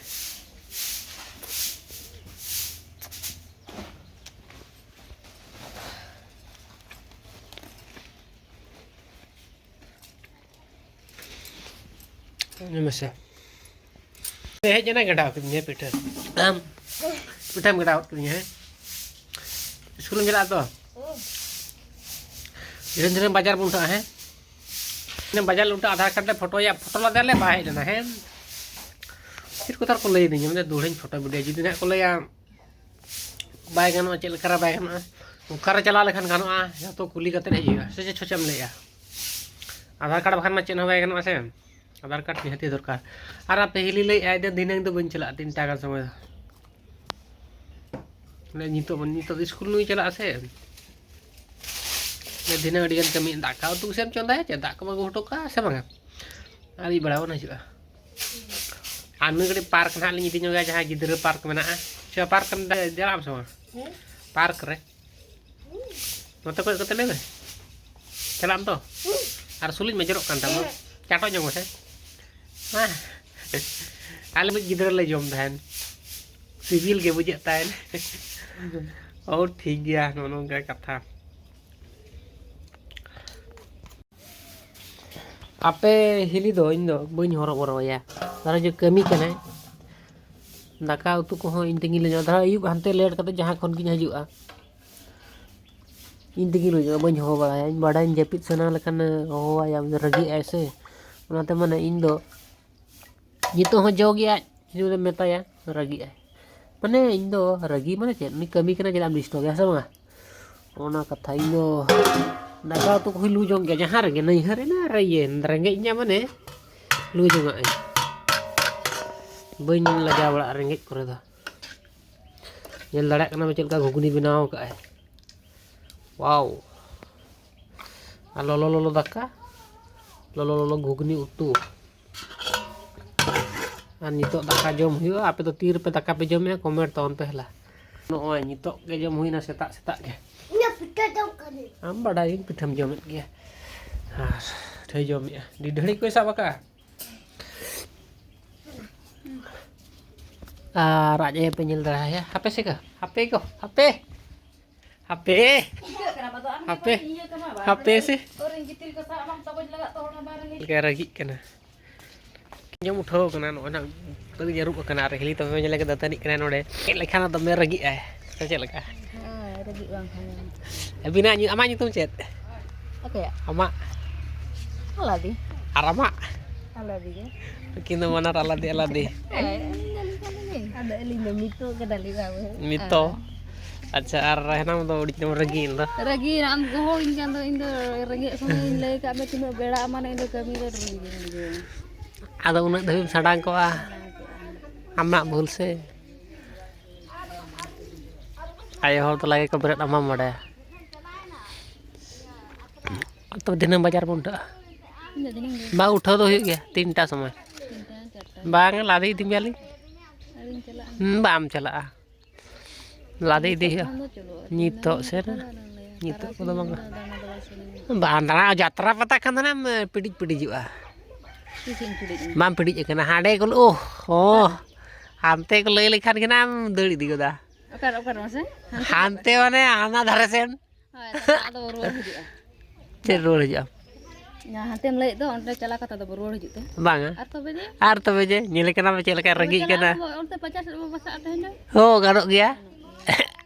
ᱧᱮᱞ ᱢᱮᱥᱮ᱾ ᱦᱮᱡ ᱮᱱᱟ, ᱜᱟᱰᱟᱣ ᱠᱤᱫᱤᱧᱟ ᱯᱤᱴᱷᱟᱹ᱾ ᱟᱢ ᱯᱤᱴᱷᱟᱹᱢ ᱜᱟᱰᱟᱣ ᱠᱤᱫᱤᱧᱟ, ᱦᱮᱸ? ᱥᱠᱩᱞᱮᱢ ᱪᱟᱞᱟᱜᱼᱟ ᱛᱚ? ᱫᱷᱤᱨᱮ ᱫᱷᱤᱨᱮ ᱵᱟᱡᱟᱨ ᱵᱚᱱ ᱩᱴᱷᱟᱹᱜᱼᱟ, ᱦᱮᱸ? ᱵᱟᱡᱟᱨ ᱞᱮ ᱩᱴᱷᱟᱹᱜᱼᱟ, ᱟᱫᱷᱟᱨ ᱠᱟᱨᱰ ᱞᱮ ᱯᱷᱳᱴᱳᱭᱟ, ᱯᱷᱳᱴᱳ ᱞᱟᱫᱮᱭᱟᱞᱮ, ᱵᱟᱭ ᱦᱮᱡ ᱞᱮᱱᱟ, ᱦᱮᱸ? ᱪᱮᱫ ᱠᱚ ᱛᱟᱨ ᱠᱚ ᱞᱟᱹᱭ ᱟᱹᱫᱤᱧᱟ, ᱢᱮᱱᱫᱟ ᱫᱩᱲᱦᱟᱹᱧ ᱯᱷᱳᱴᱳ ᱵᱤᱰᱟᱹᱣ, ᱡᱩᱫᱤ ᱱᱟᱜ ᱠᱚ ᱞᱟᱹᱭᱟ ᱵᱟᱭ ᱜᱟᱱᱚᱜᱼᱟ, ᱪᱮᱫ ᱞᱮᱠᱟᱨᱮ ᱵᱟᱭ ᱜᱟᱱᱚᱜᱼᱟ? ᱚᱠᱟᱨᱮ ᱪᱟᱞᱟᱣ ᱞᱮᱠᱷᱟᱱ ᱜᱟᱱᱚᱜᱼᱟ, ᱡᱚᱛᱚ ᱠᱩᱞᱤ ᱠᱟᱛᱮ ᱦᱮᱡ ᱦᱩᱭᱩᱜᱼᱟ, ᱥᱮ ᱪᱮᱫ ᱪᱷᱚᱪᱟᱢ ᱞᱟᱹᱭᱮᱜᱼᱟ? ᱟᱫᱷᱟᱨ ᱠᱟᱨᱰ ᱵᱟᱠᱷᱟᱱ ᱢᱟ ᱪᱮᱫ ᱦᱚᱸ ᱵᱟᱭ ᱜᱟᱱᱚᱜᱼᱟ ᱥᱮ᱾ ᱟᱫᱷᱟᱨ ᱠᱟᱨᱰ ᱱᱤᱦᱟᱹᱛᱤ ᱫᱚᱨᱠᱟᱨ᱾ ᱟᱨ ᱟᱯᱮ ᱦᱤᱞᱤ ᱞᱟᱹᱭᱮᱜᱼᱟᱭ ᱡᱮ ᱫᱷᱤᱱᱟᱹᱝ ᱫᱚ ᱵᱟᱹᱧ ᱪᱟᱞᱟᱜᱼᱟ, ᱛᱤᱱᱴᱟ ᱜᱟᱱ ᱥᱚᱢᱚᱭ ᱫᱚ᱾ ᱢᱟᱱᱮ ᱱᱤᱛᱚᱜ, ᱱᱤᱛᱚᱜ ᱫᱚ ᱥᱠᱩᱞ ᱱᱩᱭ ᱪᱟᱞᱟᱜᱼᱟ ᱥᱮ᱾ ᱢᱟᱱᱮ ᱫᱷᱤᱱᱟᱹᱝ ᱟᱹᱰᱤ ᱜᱟᱱ ᱠᱟᱹᱢᱤ, ᱫᱟᱠᱟ ᱩᱛᱩ ᱥᱮᱢ ᱪᱚᱸᱫᱟᱭᱟ ᱪᱮ? ᱫᱟᱜ ᱠᱚᱢ ᱟᱹᱜᱩ ᱦᱚᱴᱚ ᱠᱟᱜᱼᱟ ᱥᱮ ᱵᱟᱝᱟ? ᱟᱹᱭᱩᱵ ᱵᱮᱲᱟ ᱵᱚᱱ ᱦᱤᱡᱩᱜᱼᱟ᱾ ᱟᱨ ᱢᱤᱫ ᱜᱷᱟᱹᱲᱤᱡ ᱯᱟᱨᱠ ᱱᱟᱦᱟᱜ ᱞᱤᱧ ᱤᱫᱤ ᱧᱚᱜᱟ, ᱡᱟᱦᱟᱸ ᱜᱤᱫᱽᱨᱟᱹ ᱯᱟᱨᱠ ᱢᱮᱱᱟᱜᱼᱟ᱾ ᱥᱮ ᱯᱟᱨᱠ ᱨᱮᱢ ᱪᱟᱞᱟᱜ ᱟᱢ ᱥᱮ ᱵᱟᱝ? ᱦᱮᱸ? ᱯᱟᱨᱠ ᱨᱮ᱾ ᱱᱚᱛᱮ ᱠᱚᱭᱚᱜ ᱠᱟᱛᱮ ᱞᱟᱹᱭ ᱢᱮ᱾ ᱪᱟᱞᱟᱜ ᱟᱢ ᱛᱚ? ᱟᱨ ᱥᱩᱞᱤᱧ ᱢᱮᱡᱮᱨᱚᱜ ᱠᱟᱱ ᱛᱟᱢᱟ᱾ ᱪᱟᱴᱚ ᱧᱚᱜ ᱢᱮᱥᱮ᱾ ᱦᱮᱸ᱾ ᱟᱞᱮ ᱢᱤᱫ ᱜᱤᱫᱽᱨᱟᱹ ᱞᱮ ᱡᱚᱢ ᱛᱟᱦᱮᱱ᱾ ᱥᱤᱵᱤᱞ ᱜᱮ ᱵᱩᱡᱷᱟᱹᱜ ᱛᱟᱦᱮᱱ᱾ ᱳ, ᱴᱷᱤᱠ ᱜᱮᱭᱟ, ᱱᱚᱜᱼᱚ ᱱᱚᱝᱠᱟ ᱠᱟᱛᱷᱟ᱾ ᱟᱯᱮ ᱦᱤᱞᱤ ᱫᱚ ᱤᱧ ᱫᱚ ᱵᱟᱹᱧ ᱦᱚᱨᱚ ᱵᱚᱨᱚ ᱟᱭᱟ᱾ ᱫᱷᱚᱨᱚ ᱡᱮ ᱠᱟᱹᱢᱤ ᱠᱟᱱᱟᱭ, ᱫᱟᱠᱟ ᱩᱛᱩ ᱠᱚᱦᱚᱸ ᱤᱧ ᱛᱮᱜᱤᱧ ᱞᱮ ᱧᱚᱜ᱾ ᱫᱷᱚᱨᱚ ᱟᱹᱭᱩᱵ ᱦᱟᱱᱛᱮ ᱞᱮᱴ ᱠᱟᱛᱮ ᱡᱟᱦᱟᱸ ᱠᱷᱚᱱ ᱜᱤᱧ ᱦᱤᱡᱩᱜᱼᱟ, ᱤᱧ ᱛᱮᱜᱮᱧ ᱞᱩ ᱡᱚᱝᱟ, ᱵᱟᱹᱧ ᱦᱚᱦᱚ ᱵᱟᱲᱟᱭᱟ᱾ ᱤᱧ ᱵᱟᱰᱟᱭᱟᱹᱧ ᱡᱟᱹᱯᱤᱫ ᱥᱟᱱᱟ ᱞᱮᱠᱷᱟᱱ ᱦᱚᱦᱚᱣᱟᱭᱟ, ᱩᱱᱤ ᱫᱚ ᱨᱟᱹᱜᱤᱜ ᱟᱭ ᱥᱮ᱾ ᱚᱱᱟᱛᱮ ᱢᱟᱱᱮ ᱤᱧ ᱫᱚ ᱱᱤᱛᱚᱜ ᱦᱚᱸ ᱡᱚ ᱜᱮᱭᱟ, ᱡᱩᱫᱤ ᱢᱮᱛᱟᱭᱟ ᱨᱟᱹᱜᱤᱜ ᱟᱭ᱾ ᱢᱟᱱᱮ ᱤᱧ ᱫᱚ ᱨᱟᱹᱜᱤ ᱢᱟᱱᱮ ᱪᱮᱫ, ᱩᱱᱤ ᱠᱟᱹᱢᱤ ᱠᱟᱱᱟ, ᱪᱮᱫᱟᱜ ᱮᱢ ᱰᱤᱥᱴᱟᱵᱮᱭᱟ, ᱦᱮᱸ ᱥᱮ ᱵᱟᱝᱟ? ᱚᱱᱟ ᱠᱟᱛᱷᱟ, ᱤᱧ ᱫᱚ ᱫᱟᱠᱟ ᱩᱛᱩ ᱠᱚᱦᱚᱸᱧ ᱞᱩ ᱡᱚᱝ ᱜᱮᱭᱟ ᱡᱟᱦᱟᱸ ᱨᱮᱜᱮ, ᱱᱟᱹᱭᱦᱟᱹᱨ ᱮᱱᱟ ᱟᱨ ᱤᱭᱟᱹ ᱨᱮᱸᱜᱮᱡ ᱤᱧᱟ ᱢᱟᱱᱮ ᱞᱩ ᱡᱚᱝᱟᱜ ᱟᱹᱧ, ᱵᱟᱹᱧ ᱞᱟᱡᱟᱣ ᱵᱟᱲᱟᱜᱼᱟ ᱨᱮᱸᱜᱮᱡ ᱠᱚᱨᱮ ᱫᱚ᱾ ᱧᱮᱞ ᱫᱟᱲᱮᱭᱟᱜ ᱠᱟᱱᱟ ᱪᱮᱫ ᱞᱮᱠᱟ ᱜᱷᱩᱜᱽᱱᱤ ᱵᱮᱱᱟᱣ ᱠᱟᱜᱼᱟᱭ᱾ ᱣᱟᱣ! ᱟᱨ ᱞᱚᱞᱚ ᱞᱚᱞᱚ ᱫᱟᱠᱟ, ᱞᱚᱞᱚ ᱞᱚᱞᱚ ᱜᱷᱩᱜᱽᱱᱤ ᱩᱛᱩ᱾ ᱟᱨ ᱱᱤᱛᱚᱜ ᱫᱟᱠᱟ ᱡᱚᱢ ᱦᱩᱭᱩᱜᱼᱟ᱾ ᱟᱯᱮ ᱫᱚ ᱛᱤ ᱨᱮᱯᱮ ᱫᱟᱠᱟ ᱯᱮ ᱡᱚᱢᱮᱜᱼᱟ? ᱠᱚᱢᱮᱱᱴ ᱛᱟᱵᱚᱱ ᱯᱮ ᱦᱮᱞᱟ᱾ ᱱᱚᱜᱼᱚᱭ ᱱᱤᱛᱚᱜ ᱜᱮ ᱡᱚᱢ ᱦᱩᱭᱱᱟ, ᱥᱮᱛᱟᱜ ᱥᱮᱛᱟᱜ ᱜᱮ᱾ ᱤᱧᱟᱹᱜ ᱯᱤᱴᱷᱟᱹ ᱡᱚᱢ ᱠᱟᱹᱱᱟᱹᱧ᱾ ᱟᱢ ᱵᱟᱰᱟᱭᱟᱹᱧ ᱯᱤᱴᱷᱟᱹᱢ ᱡᱚᱢᱮᱫ ᱜᱮᱭᱟ᱾ ᱟᱨ ᱯᱤᱴᱷᱟᱹᱭ ᱡᱚᱢᱮᱜᱼᱟ᱾ ᱰᱤ ᱰᱷᱟᱹᱲᱤ ᱠᱚᱭ ᱥᱟᱵ ᱟᱠᱟᱫᱼᱟ᱾ ᱟᱨ ᱟᱡ ᱟᱭᱳ ᱯᱮ ᱧᱮᱞ ᱫᱟᱲᱮᱭᱟᱭᱟ᱾ ᱦᱟᱯᱮ ᱥᱮ ᱠᱚ, ᱦᱟᱯᱮ ᱠᱚ, ᱦᱟᱯᱮ᱾ ᱦᱟᱯᱮ᱾ ᱪᱤᱠᱟᱹᱜ ᱠᱟᱱᱟ ᱵᱟᱫᱚ? ᱟᱢ ᱦᱟᱯᱮ᱾ ᱜᱮᱵᱟᱝ ᱤᱧ ᱤᱭᱟᱹ ᱛᱟᱢᱟ, ᱵᱟᱝ? ᱦᱟᱯᱮ ᱥᱮ᱾ ᱟᱹᱣᱨᱤᱧ ᱜᱤᱛᱤᱞ ᱠᱚ ᱥᱟᱵ ᱟᱢ ᱛᱚᱜᱚᱡ ᱞᱟᱜᱟᱜ ᱛᱚ ᱦᱚᱲᱢᱚ ᱵᱟᱝ ᱨᱮᱸᱜᱮᱡ᱾ ᱪᱮᱫ ᱞᱮᱠᱟᱭ ᱨᱟᱹᱜᱤᱜ ᱠᱟᱱᱟ᱾ ᱟᱸᱡᱚᱢ ᱩᱴᱷᱟᱹᱣ ᱠᱟᱱᱟ, ᱱᱚᱜᱼᱚᱭ ᱱᱟᱜ ᱱᱤᱛᱚᱜ ᱜᱮ ᱡᱟᱹᱨᱩᱵ ᱟᱠᱟᱱᱟ ᱟᱨ ᱦᱤᱞᱤ ᱛᱚᱵᱮ ᱧᱮᱞ ᱞᱮᱠᱟ ᱫᱟᱹᱛᱟᱹᱱᱤᱜ ᱠᱟᱱᱟᱭ ᱱᱚᱰᱮ᱾ ᱪᱮᱫ ᱞᱮᱠᱷᱟᱱ ᱫᱚᱢᱮ ᱨᱟᱹᱜᱤᱜ ᱟᱭ ᱥᱮ ᱪᱮᱫ ᱞᱮᱠᱟ? ᱦᱮᱸ, ᱨᱟᱹᱜᱤᱜ ᱵᱟᱝ ᱠᱷᱟᱱ᱾ ᱟᱹᱵᱤᱱᱟᱜ ᱧᱩ-, ᱟᱢᱟᱜ ᱧᱩᱛᱩᱢ ᱪᱮᱫ? ᱚᱠᱚᱭᱟᱜ? ᱟᱢᱟᱜ᱾ ᱟᱞᱟᱫᱤ᱾ ᱟᱨ ᱟᱢᱟᱜ? ᱟᱞᱟᱫᱤ ᱜᱮ᱾ ᱩᱱᱠᱤᱱ ᱫᱚ ᱵᱟᱱᱟᱨ ᱟᱞᱟᱫᱤ ᱟᱞᱟᱫᱤ᱾ ᱦᱳᱭ, ᱤᱧ ᱫᱚ ᱱᱤᱛᱚᱜ ᱫᱚ ᱱᱤᱛᱚᱜ᱾ ᱟᱫᱚ ᱟᱹᱞᱤᱧ ᱫᱚ ᱱᱤᱛᱚᱜ ᱜᱮ ᱰᱟᱹᱞᱤ ᱵᱟᱹᱵᱩ᱾ ᱱᱤᱛᱚᱜ? ᱟᱪᱪᱷᱟ, ᱟᱨ ᱦᱮᱱᱟᱝ ᱫᱚ ᱟᱹᱰᱤ ᱡᱳᱨ ᱨᱟᱹᱜᱤ ᱮᱱ ᱫᱚ᱾ ᱨᱟᱹᱜᱤ ᱟᱢ ᱜᱚᱦᱚ ᱤᱧ ᱠᱟᱱ ᱫᱚ, ᱤᱧ ᱫᱚ ᱨᱮᱸᱜᱮᱡ ᱥᱚᱢᱚᱭ ᱤᱧ ᱞᱟᱹᱭ ᱠᱟᱜ ᱢᱮ ᱛᱤᱱᱟᱹᱜ ᱵᱮᱲᱟ ᱢᱟᱱᱮ ᱤᱧ ᱫᱚ ᱠᱟᱹᱢᱤ ᱨᱮ ᱰᱷᱮᱨ ᱜᱤᱧ ᱵᱩᱡᱷᱟᱹᱣᱟ᱾ ᱟᱫᱚ ᱩᱱᱟᱹᱜ ᱫᱷᱟᱹᱵᱤᱡ ᱮᱢ ᱥᱟᱰᱟᱝ ᱠᱚᱜᱼᱟ᱾ ᱟᱢᱟᱜ ᱵᱷᱩᱞ ᱥᱮ᱾ ᱟᱭᱳ ᱦᱚᱲ ᱫᱚ ᱞᱟᱜᱮ ᱠᱚ ᱵᱮᱨᱮᱫ, ᱟᱢ ᱵᱟᱢ ᱵᱟᱰᱟᱭᱟ᱾ ᱛᱚᱵᱮ ᱫᱷᱤᱱᱟᱹᱝ ᱵᱟᱡᱟᱨ ᱵᱚᱱ ᱩᱴᱷᱟᱹᱜᱼᱟ᱾ ᱤᱧ ᱫᱚ ᱫᱤᱱᱟᱹᱢ ᱜᱮ᱾ ᱵᱟᱝ, ᱩᱴᱷᱟᱹᱣ ᱫᱚ ᱦᱩᱭᱩᱜ ᱜᱮᱭᱟ ᱛᱤᱱᱴᱟ ᱥᱚᱢᱚᱭ᱾ ᱛᱤᱱᱴᱟ, ᱪᱟᱨᱴᱟ᱾ ᱵᱟᱝ, ᱞᱟᱫᱮ ᱤᱫᱤ ᱢᱮᱭᱟᱞᱤᱧ᱾ ᱟᱹᱣᱨᱤᱧ ᱪᱟᱞᱟᱜᱼᱟ᱾ ᱦᱩᱸ, ᱵᱟᱢ ᱪᱟᱞᱟᱜᱼᱟ᱾ ᱞᱟᱫᱮ ᱤᱫᱤ ᱱᱤᱛᱚᱜ ᱦᱩᱭᱩᱜᱼᱟ᱾ ᱠᱷᱟᱱ ᱫᱚ ᱪᱚᱞᱚᱜᱼᱟ᱾ ᱱᱤᱛᱚᱜ ᱛᱤᱱᱟᱹᱝ ᱥᱮ ᱱᱟ-, ᱪᱟᱞᱟᱜ ᱟᱞᱟᱝ ᱞᱟᱹᱭᱟ᱾ ᱱᱤᱛᱚᱜ ᱛᱟᱨᱟᱥᱤᱧ ᱠᱚᱫᱚ ᱵᱟᱝᱟ᱾ ᱫᱚ ᱫᱟᱬᱟ ᱫᱚ ᱵᱟᱭ ᱥᱟᱱᱟᱧᱟ᱾ ᱵᱟᱝ ᱫᱟᱬᱟ, ᱡᱟᱛᱨᱟ ᱯᱟᱛᱟ ᱠᱷᱟᱱ ᱫᱚ ᱱᱟᱢ ᱯᱤᱰᱤᱡ ᱯᱤᱰᱤᱡᱚᱜᱼᱟ᱾ ᱛᱤᱥᱤᱧ ᱯᱤᱰᱤᱡ ᱮᱱᱟ? ᱵᱟᱢ ᱯᱤᱰᱤᱡ ᱟᱠᱟᱱᱟ᱾ ᱦᱟᱸᱰᱮ ᱠᱚ, ᱳᱦ, ᱦᱚᱸ᱾ ᱦᱟᱱᱛᱮ ᱠᱚ ᱞᱟᱹᱭ ᱞᱮᱠᱷᱟᱱ ᱜᱮ ᱱᱟᱢ ᱫᱟᱹᱲ ᱤᱫᱤ ᱜᱚᱫᱟ᱾ ᱚᱠᱟᱨᱮ, ᱚᱠᱟᱨᱮ ᱢᱟᱥᱮ? ᱦᱟᱱᱛᱮ ᱦᱟᱱᱛᱮ ᱢᱟᱱᱮ ᱦᱟᱱᱟ ᱫᱷᱟᱨᱮ ᱥᱮᱱ᱾ ᱦᱳᱭ, ᱛᱟᱦᱞᱮ ᱟᱫᱚ ᱵᱚ ᱨᱩᱣᱟᱹᱲ ᱦᱤᱡᱩᱜᱼᱟ᱾ ᱪᱮᱫ ᱨᱩᱣᱟᱹᱲ ᱦᱤᱡᱩᱜᱼᱟ? ᱡᱟᱦᱟᱸ ᱦᱟᱱᱛᱮᱢ ᱞᱟᱹᱭᱮᱫ ᱫᱚ, ᱚᱸᱰᱮ ᱪᱟᱞᱟᱣ ᱠᱟᱛᱮ ᱫᱚ ᱵᱚ ᱨᱩᱣᱟᱹᱲ ᱦᱤᱡᱩᱜ ᱛᱮ᱾ ᱵᱟᱝᱟ᱾ ᱟᱨ ᱛᱚᱵᱮ ᱡᱮ? ᱟᱨ ᱛᱚᱵᱮ ᱡᱮ? ᱧᱮᱞᱮ ᱠᱟᱱᱟ ᱯᱮ ᱪᱮᱫ ᱞᱮᱠᱟᱭ ᱟᱫᱚ ᱨᱟᱹᱜᱤᱜ ᱪᱟᱞᱟᱜ ᱠᱟᱱᱟ᱾ ᱟᱵᱚ ᱚᱱᱛᱮ ᱯᱟᱪᱟᱥ ᱥᱮᱫ ᱵᱚ ᱵᱟᱥᱟᱜᱼᱟ ᱛᱮᱦᱮᱧ ᱫᱚ᱾ ᱦᱚᱸ, ᱜᱟᱱᱚᱜ ᱜᱮᱭᱟ᱾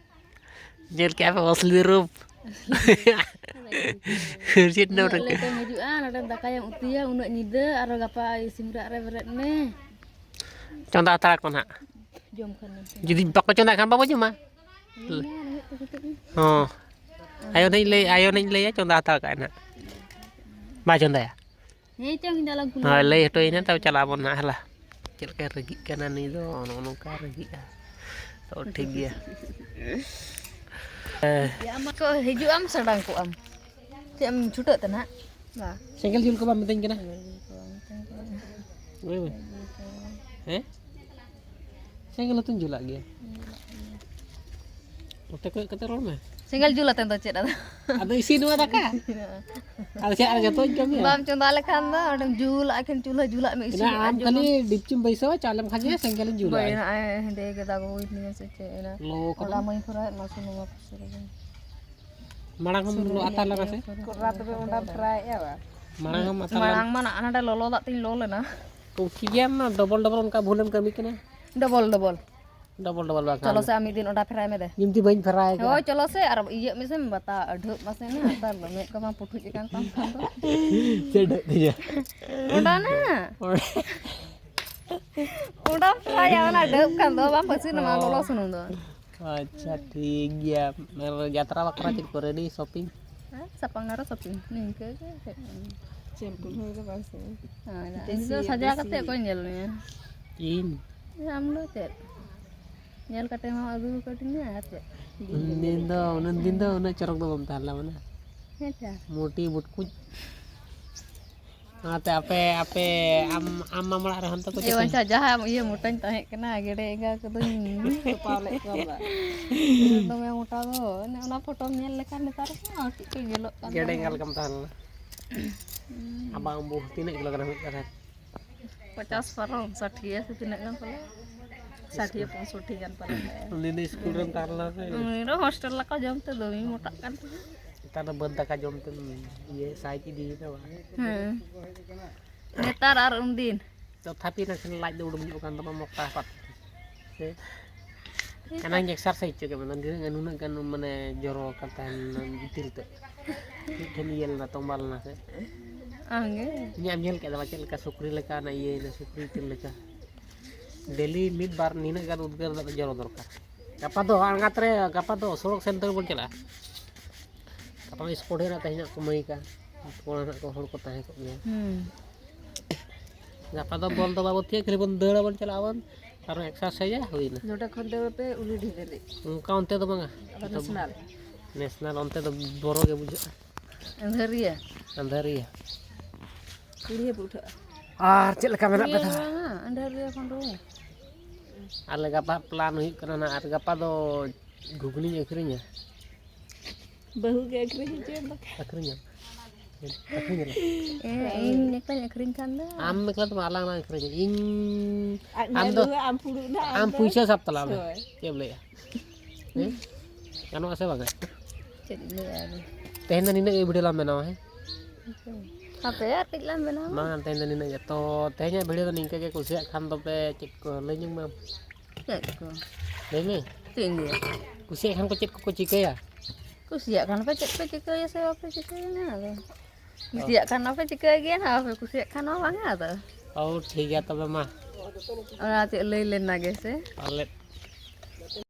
ᱧᱮᱞ ᱠᱮᱜᱼᱟ ᱯᱮ ᱚᱥᱞᱤ ᱨᱩᱯ᱾ ᱪᱮᱫ ᱱᱚᱰᱮ? ᱩᱱᱟᱹᱜ ᱞᱮᱴᱮᱢ ᱦᱤᱡᱩᱜᱼᱟ, ᱱᱚᱰᱮ ᱫᱟᱠᱟᱭᱟᱢ ᱩᱛᱩᱭᱟ, ᱩᱱᱟᱹᱜ ᱧᱤᱫᱟᱹ, ᱟᱨᱚ ᱜᱟᱯᱟ ᱥᱤᱢ ᱨᱟᱜ ᱨᱮ ᱵᱮᱨᱮᱫ ᱢᱮ᱾ ᱪᱚᱸᱫᱟ ᱦᱟᱛᱟᱲ ᱠᱚ ᱱᱟᱦᱟᱜ᱾ ᱡᱚᱢ ᱠᱷᱟᱱ ᱡᱩᱫᱤ ᱵᱟᱠᱚ ᱪᱚᱸᱫᱟ ᱠᱷᱟᱱ ᱵᱟᱵᱚ ᱡᱚᱢᱟ᱾ ᱦᱚᱸ᱾ ᱟᱭᱳ ᱱᱟᱧ ᱞᱟᱹᱭ, ᱟᱭᱳ ᱱᱟᱧ ᱞᱟᱹᱭᱟ, ᱪᱚᱸᱫᱟ ᱦᱟᱛᱟᱲ ᱠᱟᱜᱼᱟᱭ ᱱᱟᱦᱟᱜ᱾ ᱵᱟᱭ ᱪᱚᱸᱫᱟᱭᱟ᱾ ᱦᱮᱸ, ᱪᱚᱝ, ᱤᱧ ᱫᱚ ᱟᱞᱚᱢ ᱠᱩᱞᱤᱧᱟ᱾ ᱦᱳᱭ, ᱞᱟᱹᱭ ᱦᱚᱴᱚᱭᱟᱹᱧ ᱦᱟᱸᱜ, ᱛᱚᱵᱮ ᱪᱟᱞᱟᱜ ᱟᱵᱚᱱ ᱱᱟᱦᱟᱜ, ᱦᱮᱞᱟ᱾ ᱪᱮᱫ ᱞᱮᱠᱟᱭ ᱨᱟᱹᱜᱤᱜ ᱠᱟᱱᱟ ᱱᱩᱭ ᱫᱚ, ᱱᱚᱜᱼᱚ ᱱᱚᱝᱠᱟ ᱨᱟᱹᱜᱤᱜᱼᱟ᱾ ᱛᱚ, ᱴᱷᱤᱠ ᱜᱮᱭᱟ᱾ ᱦᱮᱸ᱾ ᱟᱢ ᱠᱚ ᱦᱤᱡᱩᱜ ᱟᱢ, ᱥᱟᱰᱟᱝ ᱠᱚᱜ ᱟᱢ᱾ ᱪᱮᱫ ᱮᱢ ᱪᱷᱩᱴᱟᱹᱜ ᱛᱮ ᱱᱟᱦᱟᱜ? ᱵᱟ᱾ ᱥᱮᱸᱜᱮᱞ ᱡᱩᱞ ᱠᱚ ᱵᱟᱢ ᱢᱤᱛᱟᱹᱧ ᱠᱟᱱᱟ? ᱦᱳᱭ, ᱦᱳᱭ᱾ ᱦᱮᱸ? ᱥᱮᱸᱜᱮᱞ ᱦᱚᱸᱛᱚᱧ ᱡᱩᱞᱟᱜ ᱜᱮᱭᱟ᱾ ᱱᱚᱛᱮ ᱠᱚᱭᱚᱜ ᱠᱟᱛᱮ ᱨᱚᱲ ᱢᱮ᱾ ᱥᱮᱸᱜᱮᱞ ᱡᱩᱞ ᱟᱛᱮ ᱫᱚ ᱪᱮᱫ ᱟᱫᱚ? ᱟᱫᱚ ᱤᱥᱤᱱᱚᱜᱼᱟ ᱫᱟᱠᱟ᱾ ᱟᱫᱚ ᱪᱮᱫ ᱟᱨ ᱡᱚᱛᱚᱧ ᱠᱟᱹᱢᱤᱭᱟ? ᱵᱟᱢ ᱪᱚᱸᱫᱟ ᱞᱮᱠᱷᱟᱱ ᱫᱚ ᱚᱸᱰᱮᱢ ᱡᱩᱞᱟᱜ ᱠᱷᱟᱱ ᱪᱩᱞᱦᱟᱹ ᱡᱩᱞᱟᱜ ᱢᱮ, ᱤᱱᱟᱹ ᱤᱥᱤᱱᱚᱜ ᱠᱟᱱ ᱟᱢ ᱡᱚᱠᱷᱚᱱ᱾ ᱠᱷᱟᱹᱞᱤ ᱰᱤᱯᱪᱤᱢ ᱵᱟᱹᱭᱥᱟᱹᱣᱟ, ᱪᱟᱣᱞᱮᱢ ᱠᱷᱟᱸᱡᱚᱭᱟ, ᱥᱮᱸᱜᱮᱞᱤᱧ ᱡᱩᱞᱟ᱾ ᱵᱟᱹᱭ ᱱᱟᱜᱼᱟᱭ ᱦᱮᱸᱫᱮ ᱜᱮ ᱫᱟᱜᱽ ᱦᱩᱭ ᱛᱤᱧᱟ ᱥᱮ ᱪᱮᱫ ᱮᱱᱟ? ᱞᱚ ᱠᱟᱱᱟ᱾ ᱚᱱᱟ ᱢᱟᱹᱧ ᱠᱷᱚᱨᱟᱭᱮᱫ ᱢᱟ ᱥᱩᱱᱩᱢ ᱟᱨ ᱥᱩᱱᱩᱢ᱾ ᱢᱟᱲᱟᱝ ᱦᱚᱸᱢ ᱥᱩᱱᱩᱢ ᱞᱚ ᱟᱛᱟᱨ ᱤᱭᱟᱹ ᱞᱮᱱᱟ ᱥᱮ? ᱠᱚᱨᱟ ᱛᱚᱵᱮ ᱚᱸᱰᱟᱢ ᱯᱷᱨᱟᱭᱮᱫᱼᱟ ᱵᱟ? ᱢᱟᱲᱟᱝ ᱦᱚᱸᱢ ᱟᱛᱟᱨ ᱞᱮᱱᱟ? ᱢᱟᱲᱟᱝ ᱢᱟ ᱱᱟᱜ ᱦᱟᱸᱰᱮ ᱞᱚᱞᱚ ᱫᱟᱜ ᱛᱤᱧ ᱞᱚ ᱞᱮᱱᱟ᱾ ᱛᱚ ᱴᱷᱤᱠ ᱜᱮᱭᱟ, ᱢᱟ ᱰᱚᱵᱚᱞ ᱰᱚᱵᱚᱞ ᱚᱱᱠᱟ ᱵᱷᱩᱞᱮᱢ ᱠᱟᱹᱢᱤ ᱠᱟᱱᱟ᱾ Double double. ᱰᱚᱵᱚᱞ ᱰᱚᱵᱚᱞ ᱵᱟᱝ ᱪᱚᱞᱚ ᱠᱷᱟᱱ ᱥᱮ, ᱟᱢ ᱢᱤᱫ ᱫᱤᱱ ᱚᱸᱰᱟ ᱯᱷᱮᱨᱟᱭ ᱢᱮ ᱫᱮ᱾ ᱡᱤᱢᱛᱤ ᱵᱟᱹᱧ ᱯᱷᱮᱨᱟᱭ ᱠᱟᱜᱼᱟ᱾ ᱦᱳᱭ, ᱪᱚᱞᱚ ᱥᱮ, ᱟᱨ ᱤᱭᱟᱹᱜ ᱢᱮᱥᱮ, ᱵᱟᱛᱟ ᱟᱹᱰᱷᱟᱹᱜ ᱢᱟᱥᱮ ᱱᱟ, ᱟᱨ ᱢᱮᱫ ᱠᱚᱢᱟ ᱯᱩᱴᱷᱩᱡ ᱟᱠᱟᱱ ᱛᱟᱢ ᱠᱷᱟᱱ ᱫᱚ᱾ ᱪᱮᱫ ᱟᱹᱰᱷᱟᱹᱜ ᱛᱤᱧᱟᱹ? ᱚᱸᱰᱟ ᱱᱟ᱾ ᱚᱸᱰᱟ᱾ ᱚᱸᱰᱟᱢ ᱯᱷᱮᱨᱟᱭᱟ, ᱚᱱᱟ ᱰᱟᱹᱵ ᱠᱷᱟᱱ ᱫᱚ ᱵᱟᱢ ᱯᱟᱹᱥᱤᱨ ᱟᱢᱟ, ᱚ᱾ ᱞᱚᱞᱚ ᱥᱩᱱᱩᱢ ᱫᱚ᱾ ᱟᱪᱪᱷᱟ, ᱴᱷᱤᱠ ᱜᱮᱭᱟ᱾ ᱟᱨ ᱡᱟᱛᱨᱟ ᱵᱟᱠᱷᱨᱟ ᱪᱮᱫ ᱠᱚ ᱨᱮᱰᱤ ᱥᱚᱯᱤᱝ? ᱦᱮᱸ, ᱥᱟᱯᱟᱝ ᱟᱨᱚ ᱥᱚᱯᱤᱝ, ᱱᱤᱝᱠᱟᱹ ᱜᱮ ᱪᱮᱫ? ᱪᱮᱢᱯᱩ ᱦᱚᱸ ᱫᱚ ᱵᱟᱝ ᱥᱮ? ᱦᱳᱭ, ᱤᱧ ᱫᱚ ᱫᱮᱥᱤ, ᱥᱟᱡᱟᱣ ᱫᱮᱥᱤ᱾ ᱠᱟᱛᱮ ᱚᱠᱚᱭ ᱧᱮᱞ ᱢᱮᱭᱟ? ᱤᱧ? ᱟᱢ ᱫᱚ ᱪᱮᱫ? ᱧᱮᱞ ᱠᱟᱛᱮ ᱦᱚᱸ ᱟᱹᱜᱩ ᱟᱠᱟᱫᱤᱧᱟ ᱟᱨ ᱪᱮᱫ? ᱩᱱᱫᱤᱱ ᱫᱚ, ᱩᱱᱟᱹᱜ ᱫᱤᱱ ᱫᱚ ᱩᱱᱟᱹᱜ ᱪᱚᱨᱚᱠ ᱫᱚ ᱵᱟᱢ ᱛᱟᱦᱮᱸ ᱞᱮᱱᱟ, ᱢᱟᱱᱮ᱾ ᱦᱮᱸ ᱪᱟ᱾ ᱢᱩᱴᱤ ᱵᱩᱴᱠᱩᱡ᱾ ᱚᱱᱟᱛᱮ ᱟᱯᱮ, ᱟᱯᱮ, ᱟᱢ, ᱟᱢ ᱢᱟᱢ ᱚᱲᱟᱜ ᱨᱮ ᱦᱟᱱᱛᱮ ᱠᱚ ᱮ ᱪᱟᱞᱟᱜ ᱵᱟᱧᱪᱟ, ᱠᱟᱱᱟ? ᱡᱟᱦᱟᱸ ᱤᱭᱟᱹ ᱢᱚᱴᱟᱧ ᱛᱟᱦᱮᱸ ᱠᱟᱱᱟ, ᱜᱮᱰᱮ ᱮᱸᱜᱟ ᱠᱚᱫᱚᱧ ᱛᱚᱯᱟᱣ ᱞᱮᱫ ᱠᱚᱣᱟ ᱵᱟ᱾ ᱫᱚᱢᱮ ᱢᱚᱴᱟ ᱫᱚ᱾ ᱚᱱᱮ ᱚᱱᱟ ᱯᱷᱳᱴᱳᱢ ᱧᱮᱞ ᱞᱮᱠᱷᱟᱱ ᱱᱮᱛᱟᱨ ᱦᱚᱸ ᱪᱮᱫ ᱠᱚ ᱧᱮᱞᱚᱜ ᱠᱟᱱ ᱜᱮᱰᱮ ᱮᱸᱜᱟ ᱛᱟᱦᱮᱸᱫ᱾ ᱞᱮᱠᱟᱢ ᱛᱟᱦᱮᱸ ᱞᱮᱱᱟ᱾ ᱦᱩᱸ᱾ ᱟᱵᱟᱝ ᱵᱩ ᱛᱤᱱᱟᱹᱜ ᱠᱤᱞᱳᱜᱨᱟᱢ ᱦᱩᱭᱩᱜ ᱠᱟᱱ ᱛᱟᱦᱮᱸᱫ? ᱯᱚᱪᱟᱥ ᱯᱟᱨᱚᱢ, ᱥᱟᱴᱷᱤᱭᱟᱹ ᱥᱮ ᱛᱤᱱᱟᱹᱜ ᱜᱟᱱ ᱯᱟᱞᱮ? ᱥᱟᱴᱷᱤᱭᱟᱹ ᱯᱚᱸᱭᱥᱚᱴᱴᱤ ᱜᱟᱱ ᱯᱟᱞᱮ᱾ ᱩᱱᱤ ᱫᱚ ᱥᱠᱩᱞ ᱨᱮᱢ ᱛᱟᱦᱮᱸ ᱞᱮᱱᱟ ᱥᱮ? ᱩᱱᱤ ᱫᱚ ᱦᱳᱥᱴᱮᱞ ᱞᱮᱠᱟ ᱡᱚᱢ ᱛᱮ ᱫᱚᱢᱮ ᱢᱚᱴᱟᱜ ᱠᱟᱱ ᱛᱟᱦᱮᱸᱫ᱾ ᱱᱮᱛᱟᱨ ᱫᱚ ᱵᱟᱹᱫᱽ ᱫᱟᱠᱟ ᱡᱚᱢ ᱛᱮᱢ ᱤᱭᱟᱹ ᱥᱟᱭᱤᱡ ᱤᱫᱤᱭᱮᱱᱟ ᱵᱟᱝ? ᱦᱮᱸ᱾ ᱱᱮᱛᱟᱨ ᱟᱨ ᱩᱱᱫᱤᱱ᱾ ᱛᱚᱛᱷᱟᱯᱤ ᱱᱟᱥᱮᱱᱟᱜ ᱞᱟᱡ ᱫᱚ ᱩᱰᱩᱠ ᱧᱚᱜ ᱠᱟᱱ ᱛᱟᱢᱟ ᱢᱚᱴᱟ ᱦᱚᱯᱟᱛ ᱛᱮ᱾ ᱥᱮ? ᱮᱱᱟᱝ ᱮᱠᱥᱟᱨᱥᱟᱭᱤᱡᱽ ᱦᱚᱪᱚ ᱠᱮᱫ ᱢᱮ, ᱱᱩᱱᱟᱹᱜ ᱜᱟᱱ, ᱱᱩᱱᱟᱹᱜ ᱜᱟᱱ ᱢᱟᱱᱮ ᱡᱚᱨᱚ ᱟᱠᱟᱱ ᱛᱟᱦᱮᱱ ᱤᱛᱤᱞ ᱛᱮ᱾ ᱢᱤᱫ ᱴᱷᱮᱱ ᱤᱭᱟᱹ ᱞᱮᱱᱟ, ᱛᱚᱸᱵᱟ ᱞᱮᱱᱟ ᱥᱮ? ᱟᱢᱜᱮ? ᱤᱧᱟᱹᱜ ᱮᱢ ᱧᱮᱞ ᱠᱮᱫᱟ ᱪᱮᱫ ᱞᱮᱠᱟ ᱥᱩᱠᱨᱤ ᱞᱮᱠᱟ ᱚᱱᱟ ᱤᱭᱟᱹᱭᱮᱱᱟ, ᱥᱩᱠᱨᱤ ᱤᱛᱤᱞ ᱞᱮᱠᱟ? ᱰᱮᱞᱤ ᱢᱤᱫ ᱵᱟᱨ ᱱᱤᱱᱟᱹᱜ ᱜᱟᱱ ᱩᱫᱽᱜᱟᱹᱨ ᱫᱟᱜ ᱫᱚ ᱡᱚᱨᱚ ᱫᱚᱨᱠᱟᱨ᱾ ᱜᱟᱯᱟ ᱫᱚ ᱟᱬᱜᱟᱛ ᱨᱮ, ᱜᱟᱯᱟ ᱫᱚ ᱥᱚᱲᱚᱠ ᱥᱮᱱ ᱛᱮ ᱵᱚᱱ ᱪᱟᱞᱟᱜᱼᱟ᱾ ᱜᱟᱯᱟ ᱢᱟ ᱥᱯᱳᱨᱴ ᱦᱮᱱᱟᱜ, ᱛᱮᱦᱮᱧᱟᱜ ᱠᱚ ᱢᱟᱹᱭᱤᱠᱟ, ᱠᱚᱲᱟ ᱦᱮᱱᱟᱜ ᱠᱚ, ᱦᱚᱲ ᱠᱚ ᱛᱟᱦᱮᱸ ᱠᱚᱜ ᱜᱮᱭᱟ᱾ ᱦᱩᱸ᱾ ᱜᱟᱯᱟ ᱫᱚ ᱵᱚᱞ ᱫᱚ ᱵᱟᱵᱚ ᱛᱷᱤᱭᱟ, ᱠᱷᱟᱹᱞᱤ ᱵᱚᱱ ᱫᱟᱹᱲᱟ, ᱵᱚᱱ ᱪᱟᱞᱟᱜᱼᱟ ᱵᱚᱱ, ᱟᱨᱚ ᱮᱠᱥᱟᱨᱥᱟᱭᱤᱡᱟ, ᱦᱩᱭᱱᱟ᱾ ᱱᱚᱰᱮ ᱠᱷᱚᱱ ᱫᱟᱹᱲ ᱯᱮ ᱩᱞᱤᱰᱤ ᱫᱷᱟᱹᱵᱤᱡ᱾ ᱚᱱᱠᱟ ᱚᱱᱛᱮ ᱫᱚ ᱵᱟᱝᱟ᱾ ᱟᱫᱚ ᱱᱮᱥᱱᱟᱞ᱾ ᱱᱮᱥᱱᱟᱞ ᱚᱱᱛᱮ ᱫᱚ ᱵᱚᱨᱚ ᱜᱮ ᱵᱩᱡᱷᱟᱹᱜᱼᱟ᱾ ᱟᱸᱫᱷᱟᱹᱨᱤᱭᱟᱹ᱾ ᱟᱸᱫᱷᱟᱹᱨᱤᱭᱟᱹ᱾ ᱠᱩᱲᱤ ᱦᱚᱸ ᱯᱮ ᱩᱴᱷᱟᱹᱜᱼᱟ᱾ ᱟᱨ ᱪᱮᱫ ᱞᱮᱠᱟ ᱢᱮᱱᱟᱜ ᱯᱮ ᱠᱩᱲᱤ ᱛᱟᱦᱚᱞᱮ? ᱦᱚᱸ ᱵᱟᱝᱟ, ᱟᱸᱫᱷᱟᱹᱨᱤᱭᱟᱹ ᱠᱷᱚᱱ ᱫᱚ᱾ ᱟᱞᱮ ᱜᱟᱯᱟ ᱯᱞᱟᱱ ᱦᱩᱭᱩᱜ ᱠᱟᱱᱟ ᱱᱟᱜ, ᱟᱨ ᱜᱟᱯᱟ ᱫᱚ ᱜᱷᱩᱜᱽᱱᱤᱧ ᱟᱹᱠᱷᱨᱤᱧᱟ᱾ ᱵᱟᱹᱦᱩ ᱜᱮ ᱟᱹᱠᱷᱨᱤᱧ ᱦᱚᱪᱚᱭᱮᱢ ᱵᱟᱠᱷᱟᱱ᱾ ᱟᱹᱠᱷᱨᱤᱧᱟᱢ᱾ ᱟᱹᱠᱷᱨᱤᱧᱟᱞᱮ᱾ ᱮ, ᱤᱧ ᱮᱠᱞᱟᱧ ᱟᱹᱠᱷᱨᱤᱧ ᱠᱷᱟᱱ ᱫᱚ᱾ ᱟᱢ ᱮᱠᱞᱟ ᱫᱚ ᱵᱟᱝ, ᱟᱞᱟᱝ ᱞᱟᱝ ᱟᱹᱠᱷᱨᱤᱧᱟ᱾ ᱤᱧ, ᱟᱡ ᱟᱢ ᱢᱮ ᱫᱚ, ᱵᱟᱹᱦᱩ, ᱟᱢ ᱯᱷᱩᱲᱩᱜ ᱱᱟ, ᱟᱢ ᱟᱢ ᱫᱚ᱾ ᱯᱩᱭᱥᱟᱹ ᱥᱟᱵ ᱛᱟᱞᱟᱝ ᱢᱮ᱾ ᱦᱳᱭ᱾ ᱪᱮᱫ ᱮᱢ ᱞᱟᱹᱭᱟ? ᱦᱮᱸ? ᱜᱟᱱᱚᱜᱼᱟ ᱥᱮ ᱵᱟᱝᱟ? ᱪᱮᱫ ᱤᱧ ᱞᱟᱹᱭᱟ ᱟᱫᱚ? ᱛᱮᱦᱮᱧ ᱫᱚ ᱱᱤᱱᱟᱹᱜ ᱜᱮ ᱵᱷᱤᱰᱤᱭᱳ ᱞᱟᱝ ᱵᱮᱱᱟᱣᱟ, ᱦᱮᱸ? ᱦᱟᱯᱮ ᱟᱨ ᱠᱟᱹᱡ ᱞᱟᱝ ᱵᱮᱱᱟᱣᱟ᱾ ᱵᱟᱝᱟ, ᱛᱮᱦᱮᱧ ᱫᱚ ᱱᱤᱱᱟᱹᱜ ᱜᱮ᱾ ᱛᱚ, ᱛᱮᱦᱮᱧᱟᱜ ᱵᱷᱤᱰᱤᱭᱳ ᱫᱚ ᱱᱤᱝᱠᱟᱹ ᱜᱮ᱾ ᱠᱩᱥᱤᱭᱟᱜ ᱠᱷᱟᱱ ᱫᱚᱯᱮ ᱪᱮᱫ ᱠᱚ ᱞᱟᱹᱭ ᱧᱚᱜ ᱢᱮ ᱟᱢ᱾ ᱪᱮᱫ ᱠᱚ? ᱞᱟᱹᱭ ᱢᱮ᱾ ᱪᱮᱫ ᱤᱧ ᱞᱟᱹᱭᱟ? ᱠᱩᱥᱤᱭᱟᱜ ᱠᱷᱟᱱ ᱠᱚ ᱪᱮᱫ ᱠᱚᱠᱚ ᱪᱤᱠᱟᱹᱭᱟ? ᱠᱩᱥᱤᱭᱟᱜ ᱠᱷᱟᱱ ᱯᱮ ᱪᱮᱫ ᱯᱮ ᱪᱤᱠᱟᱹᱭᱟ ᱥᱮ ᱵᱟᱯᱮ ᱪᱤᱠᱟᱹᱭᱟ ᱚᱱᱟ ᱫᱚ? ᱚ᱾ ᱠᱩᱥᱤᱭᱟᱜ ᱠᱷᱟᱱ ᱢᱟᱯᱮ ᱪᱤᱠᱟᱹᱭ ᱜᱮᱭᱟ ᱱᱟᱜ, ᱵᱟᱯᱮ ᱠᱩᱥᱤᱭᱟᱜ ᱠᱷᱟᱱ ᱢᱟ ᱵᱟᱝᱟ ᱟᱫᱚ᱾ ᱚ, ᱴᱷᱤᱠ ᱜᱮᱭᱟ ᱛᱚᱵᱮ ᱢᱟ᱾ ᱚᱱᱟ ᱪᱮᱫ ᱞᱟᱹᱭ ᱞᱮᱱᱟ ᱜᱮ ᱥᱮ? ᱯᱟᱞᱮᱫ